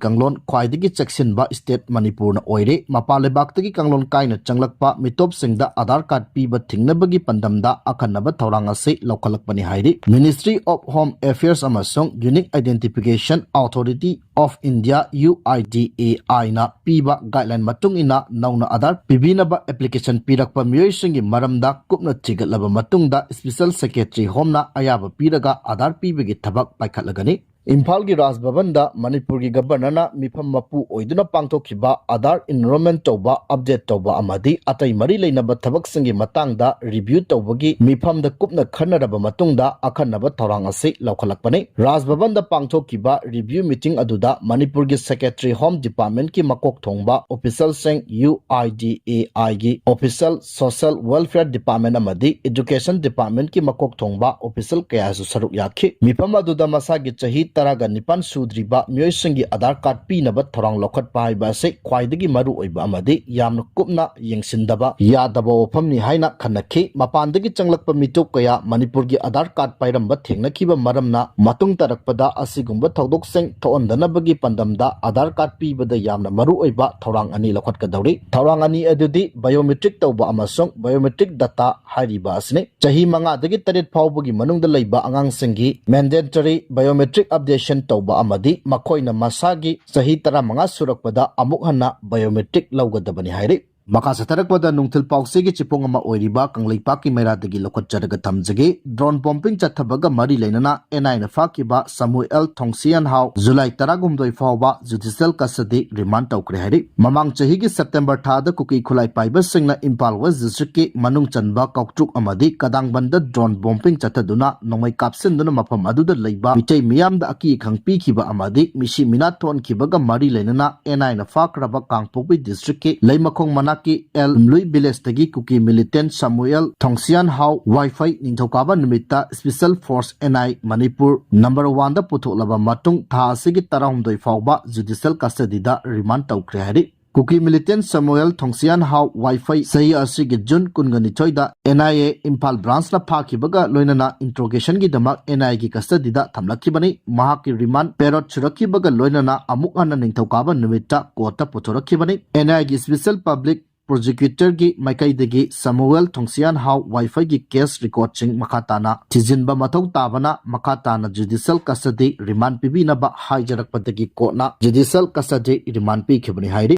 ꯀꯥꯡꯂꯣꯟ ꯈ꯭ꯋꯥꯏꯗꯒꯤ ꯆꯦꯛꯁꯤꯟꯕ ꯁ꯭ꯇꯦꯠ ꯃꯅꯤꯄꯨꯔꯅ ꯑꯣꯏꯔꯦ꯫ ꯃꯄꯥꯟ ꯂꯩꯕꯥꯛꯇꯒꯤ ꯀꯥꯡꯂꯣꯟ ꯀꯥꯏꯅ ꯆꯪꯂꯛꯄ ꯃꯤꯇꯣꯞꯁꯤꯡꯗ ꯑꯥꯙꯥꯔ ꯀꯥꯔꯗ ꯄꯤꯕ ꯊꯤꯡꯅꯕꯒꯤ ꯄꯥꯟꯗꯝꯗ ꯑꯈꯟꯅꯕ ꯊꯧꯔꯥꯡ ꯑꯁꯤ ꯂꯧꯈꯠꯂꯛꯄꯅꯤ ꯍꯥꯏꯔꯤ꯫ Ministry of Home Affairs ꯑꯃꯁꯨꯡ Unique Identification Authority of India, U I D A I ꯅ ꯄꯤꯕ ꯒꯥꯏꯗꯂꯥꯏꯟ ꯃꯇꯨꯡ ꯏꯟꯅ ꯅꯧꯅ ꯑꯥꯙꯥꯔ ꯄꯤꯕꯤꯅꯕ ꯑꯦꯄ꯭ꯂꯤꯀꯦꯁꯟ ꯄꯤꯔꯛꯄ ꯃꯤꯑꯣꯏꯁꯤꯡꯒꯤ ꯃꯔꯝꯗ ꯀꯨꯞꯅ ꯊꯤꯒꯠꯂꯕ ꯃꯇꯨꯡꯗ ꯁ꯭ꯄꯦꯁꯦꯜ ꯁꯦꯀ꯭ꯔꯦꯇꯔꯤ ꯍꯣꯝꯅ ꯑꯌꯥꯕ ꯄꯤꯔꯒ ꯑꯥꯙꯥꯔ ꯄꯤꯕꯒꯤ ꯊꯕꯛ ꯄꯥꯏꯈꯠꯂꯒꯅꯤ꯫ ꯏꯝꯐꯥꯜꯒꯤ ꯔꯥꯖ ꯚꯕꯟꯗ ꯃꯅꯤꯄꯨꯔꯒꯤ ꯒꯕꯔꯅꯔꯅ ꯃꯤꯐꯝ ꯃꯄꯨ ꯑꯣꯏꯗꯨꯅ ꯄꯥꯡꯊꯣꯛꯈꯤꯕ ꯑꯥꯙꯥꯔ ꯏꯟꯔꯣꯜꯃꯦꯟꯠ ꯇꯧꯕ, ꯑꯞꯗꯦꯠ ꯇꯧꯕ ꯑꯃꯗꯤ ꯑꯇꯩ ꯃꯔꯤ ꯂꯩꯅꯕ ꯊꯕꯛꯁꯤꯡꯒꯤ ꯃꯇꯥꯡꯗ ꯔꯤꯚ꯭ꯌꯨ ꯇꯧꯕꯒꯤ ꯃꯤꯐꯝꯗ ꯀꯨꯞꯅ ꯈꯟꯅꯔꯕ ꯃꯇꯨꯡꯗ ꯑꯈꯟꯅꯕ ꯊꯧꯔꯥꯡ ꯑꯁꯤ ꯂꯧꯈꯠꯂꯛꯄꯅꯤ꯫ ꯔꯥꯖ ꯚꯕꯟꯗ ꯄꯥꯡꯊꯣꯛꯈꯤꯕ ꯔꯤꯚ꯭ꯌꯨ ꯃꯤꯇꯤꯡ ꯑꯗꯨꯗ ꯃꯅꯤꯄꯨꯔꯒꯤ ꯁꯦꯀ꯭ꯔꯦꯇꯔꯤ ꯍꯣꯝ ꯗꯤꯄꯥꯔꯠꯃꯦꯟꯠꯀꯤ ꯃꯀꯣꯛ ꯊꯣꯡꯕ ꯑꯣꯐꯤꯁꯤꯌꯦꯜꯁꯤꯡ, U I D A I ꯒꯤ ꯑꯣꯐꯤꯁꯤꯌꯦꯜ, ꯁꯣꯁꯤꯌꯦꯜ ꯋꯦꯜꯐꯤꯌꯔ ꯗꯤꯄꯥꯔꯠꯃꯦꯟꯠ ꯑꯃꯗꯤ ꯑꯦꯖꯨꯀꯦꯁꯟ ꯗꯤꯄꯥꯔꯠꯃꯦꯟꯠꯀꯤ ꯃꯀꯣꯛ ꯊꯣꯡꯕ ꯑꯣꯐꯤꯁꯤꯌꯦꯜ ꯀꯌꯥꯁꯨ ꯁꯔꯨꯛ ꯌꯥꯈꯤ꯫ ꯃꯤꯐꯝ ꯑꯗꯨꯗ ꯃꯁꯥꯒꯤ ꯆꯍꯤ ꯇꯔꯥꯒ ꯅꯤꯄꯥꯟ ꯁꯨꯗ꯭ꯔꯤꯕ ꯃꯤꯑꯣꯏꯁꯤꯡꯒꯤ ꯑꯥꯙꯥꯔ ꯀꯥꯔꯗ ꯄꯤꯅꯕ ꯊꯧꯔꯥꯡ ꯂꯧꯈꯠꯄ ꯍꯥꯏꯕ ꯑꯁꯤ ꯈ꯭ꯋꯥꯏꯗꯒꯤ ꯃꯔꯨ ꯑꯣꯏꯕ ꯑꯃꯗꯤ ꯌꯥꯝꯅ ꯀꯨꯞꯅ ꯌꯦꯡꯁꯤꯟꯗꯕ ꯌꯥꯗꯕ ꯋꯥꯐꯝꯅꯤ ꯍꯥꯏꯅ ꯈꯟꯅꯈꯤ꯫ ꯃꯄꯥꯟꯗꯒꯤ ꯆꯪꯂꯛꯄ ꯃꯤꯇꯣꯞ ꯀꯌꯥ ꯃꯅꯤꯄꯨꯔꯒꯤ ꯑꯥꯙꯥꯔ ꯀꯥꯔꯗ ꯄꯥꯏꯔꯝꯕ ꯊꯦꯡꯅꯈꯤꯕ ꯃꯔꯝꯅ ꯃꯇꯨꯡ ꯇꯥꯔꯛꯄꯗ ꯑꯁꯤꯒꯨꯝꯕ ꯊꯧꯗꯣꯛꯁꯤꯡ ꯊꯣꯛꯍꯟꯗꯅꯕꯒꯤ ꯄꯥꯟꯗꯝꯗ ꯑꯥꯙꯥꯔ ꯀꯥꯔꯗ ꯄꯤꯕꯗ ꯌꯥꯝꯅ ꯃꯔꯨꯑꯣꯏꯕ ꯊꯧꯔꯥꯡ ꯑꯅꯤ ꯂꯧꯈꯠꯀꯗꯧꯔꯤ꯫ ꯊꯧꯔꯥꯡ ꯑꯅꯤ ꯑꯗꯨꯗꯤ ꯕꯥꯏꯑꯣꯃꯦꯇ꯭ꯔꯤꯛ ꯇꯧꯕ ꯑꯃꯁꯨꯡ ꯕꯥꯏꯑꯣꯃꯦꯇ꯭ꯔꯤꯛ ꯗꯇꯥ ꯍꯥꯏꯔꯤꯕ ꯑꯁꯤꯅꯤ꯫ ꯆꯍꯤ ꯃꯉꯥꯗꯒꯤ ꯇꯔꯦꯠ ꯐꯥꯎꯕꯒꯤ ꯃꯅꯨꯡꯗ ꯂꯩꯕ ꯑꯉꯥꯡꯁꯤꯡꯒꯤ ꯃꯦꯟꯗꯦꯇꯔꯤ ꯕꯥꯏꯑꯣꯃꯦꯇ꯭ꯔꯤꯛ ꯑꯞꯗꯦꯁꯟ ꯇꯧꯕ ꯑꯃꯗꯤ ꯃꯈꯣꯏꯅ ꯃꯁꯥꯒꯤ ꯆꯍꯤ ꯇꯔꯥꯃꯉꯥ ꯁꯨꯔꯛꯄꯗ ꯑꯃꯨꯛ ꯍꯟꯅ ꯕꯥꯏꯑꯣꯃꯦꯇ꯭ꯔꯤꯛ ꯂꯧꯒꯗꯕꯅꯤ ꯍꯥꯏꯔꯤ꯫ ꯃꯈꯥ ꯆꯠꯊꯔꯛꯄꯗ ꯅꯨꯡꯊꯤꯜ ꯄꯥꯎꯆꯦꯒꯤ ꯆꯦꯐꯣꯡ ꯑꯃ ꯑꯣꯏꯔꯤꯕ ꯀꯪꯂꯩꯄꯥꯛꯀꯤ ꯃꯩꯔꯥꯗꯒꯤ ꯂꯧꯈꯠꯆꯔꯒ ꯊꯝꯖꯒꯦ꯫ Drone bombing ꯆꯠꯊꯕꯒ ꯃꯔꯤ ꯂꯩꯅꯅ N I Aꯅ ꯐꯥꯈꯤꯕ ꯁꯃꯨꯑꯦꯜ ꯊꯣꯡꯁꯤꯌꯥꯟ ꯍꯥꯎ ꯖꯨꯂꯥꯏ ꯇꯔꯥꯍꯨꯝꯗꯣꯏ ꯐꯥꯎꯕ judicial custody remand ꯇꯧꯈ꯭ꯔꯦ ꯍꯥꯏꯔꯤ꯫ ꯃꯃꯥꯡ ꯆꯍꯤꯒꯤ September ꯊꯥꯗ ꯀꯨꯀꯤ ꯈꯨꯠꯂꯥꯏ ꯄꯥꯏꯕꯁꯤꯡꯅ ꯏꯝꯐꯥꯜ West Districtꯀꯤ ꯃꯅꯨꯡ ꯆꯟꯕ ꯀꯥꯎꯇ꯭ꯔꯨꯛ ꯑꯃꯗꯤ ꯀꯗꯥꯡꯕꯟꯗ drone bombing ꯆꯠꯊꯗꯨꯅ ꯅꯣꯡꯃꯩ ꯀꯥꯞꯁꯤꯟꯗꯨꯅ ꯃꯐꯝ ꯑꯗꯨꯗ ꯂꯩꯕ ꯃꯤꯇꯩ ꯃꯤꯌꯥꯝꯗ ꯑꯀꯤ ꯑꯈꯪ ꯄꯤꯈꯤꯕ ꯑꯃꯗꯤ ꯃꯤꯁꯤ ꯃꯤꯅꯥ ꯊꯣꯛꯍꯟꯈꯤꯕꯒ ꯃꯔꯤ ꯂꯩꯅꯅ N I Aꯅ ꯐꯥꯈ꯭ꯔꯕ ꯀꯥꯡꯄꯣꯛꯄꯤ districtꯀꯤ ꯂꯩꯃꯈꯣꯡ ꯃꯅꯥꯛꯀꯤ ꯑꯦꯜ ꯂꯨꯏ villageꯇꯒꯤ ꯀꯨꯀꯤ militant ꯁꯃꯨꯑꯦꯜ ꯊꯣꯡꯁꯤꯌꯥꯟ ꯍꯥꯎ ꯋꯥꯏꯐꯩ ꯅꯤꯡꯊꯧꯀꯥꯕ ꯅꯨꯃꯤꯠꯇ Special Force N I Manipur number oneꯗ ꯄꯨꯊꯣꯛꯂꯕ ꯃꯇꯨꯡ ꯊꯥ ꯑꯁꯤꯒꯤ ꯇꯔꯥꯍꯨꯝꯗꯣꯏ ꯐꯥꯎꯕ judicial custodyꯗ remand ꯇꯧꯈ꯭ꯔꯦ ꯍꯥꯏꯔꯤ꯫ ꯀꯨꯀꯤ militant ꯁꯃꯨꯑꯦꯜ ꯊꯣꯡꯁꯤꯌꯥꯟ ꯍꯥꯎ ꯋꯥꯏꯐꯩ ꯆꯍꯤ ꯑꯁꯤꯒꯤ June ꯀꯨꯟꯒ ꯅꯤꯊꯣꯏꯗ N I A ꯏꯝꯐꯥꯜ branchꯅ ꯐꯥꯈꯤꯕꯒ ꯂꯣꯏꯅꯅ interrogationꯒꯤꯗꯃꯛ N I Aꯒꯤ custodyꯗ ꯊꯝꯂꯛꯈꯤꯕꯅꯤ꯫ ꯃꯍꯥꯛꯀꯤ remand period ꯁꯨꯔꯛꯈꯤꯕꯒ ꯂꯣꯏꯅꯅ ꯑꯃꯨꯛ ꯍꯟꯅ ꯅꯤꯡꯊꯧꯀꯥꯕ ꯅꯨꯃꯤꯠꯇ courtꯇ ꯄꯨꯊꯣꯔꯛꯈꯤꯕꯅꯤ꯫ N I Aꯒꯤ Special Public Prosecutorꯒꯤ ꯃꯥꯏꯀꯩꯗꯒꯤ ꯁꯃꯨꯑꯦꯜ ꯊꯣꯡꯁꯤꯌꯥꯟ ꯍꯥꯎ ꯋꯥꯏꯐꯩꯒꯤ case recordꯁꯤꯡ ꯃꯈꯥ ꯇꯥꯅ ꯊꯤꯖꯤꯟꯕ ꯃꯊꯧ ꯇꯥꯕꯅ ꯃꯈꯥ ꯇꯥꯅ judicial custody remand ꯄꯤꯕꯤꯅꯕ ꯍꯥꯏꯖꯔꯛꯄꯗꯒꯤ courtꯅ judicial custody remand ꯄꯤꯈꯤꯕꯅꯤ ꯍꯥꯏꯔꯤ꯫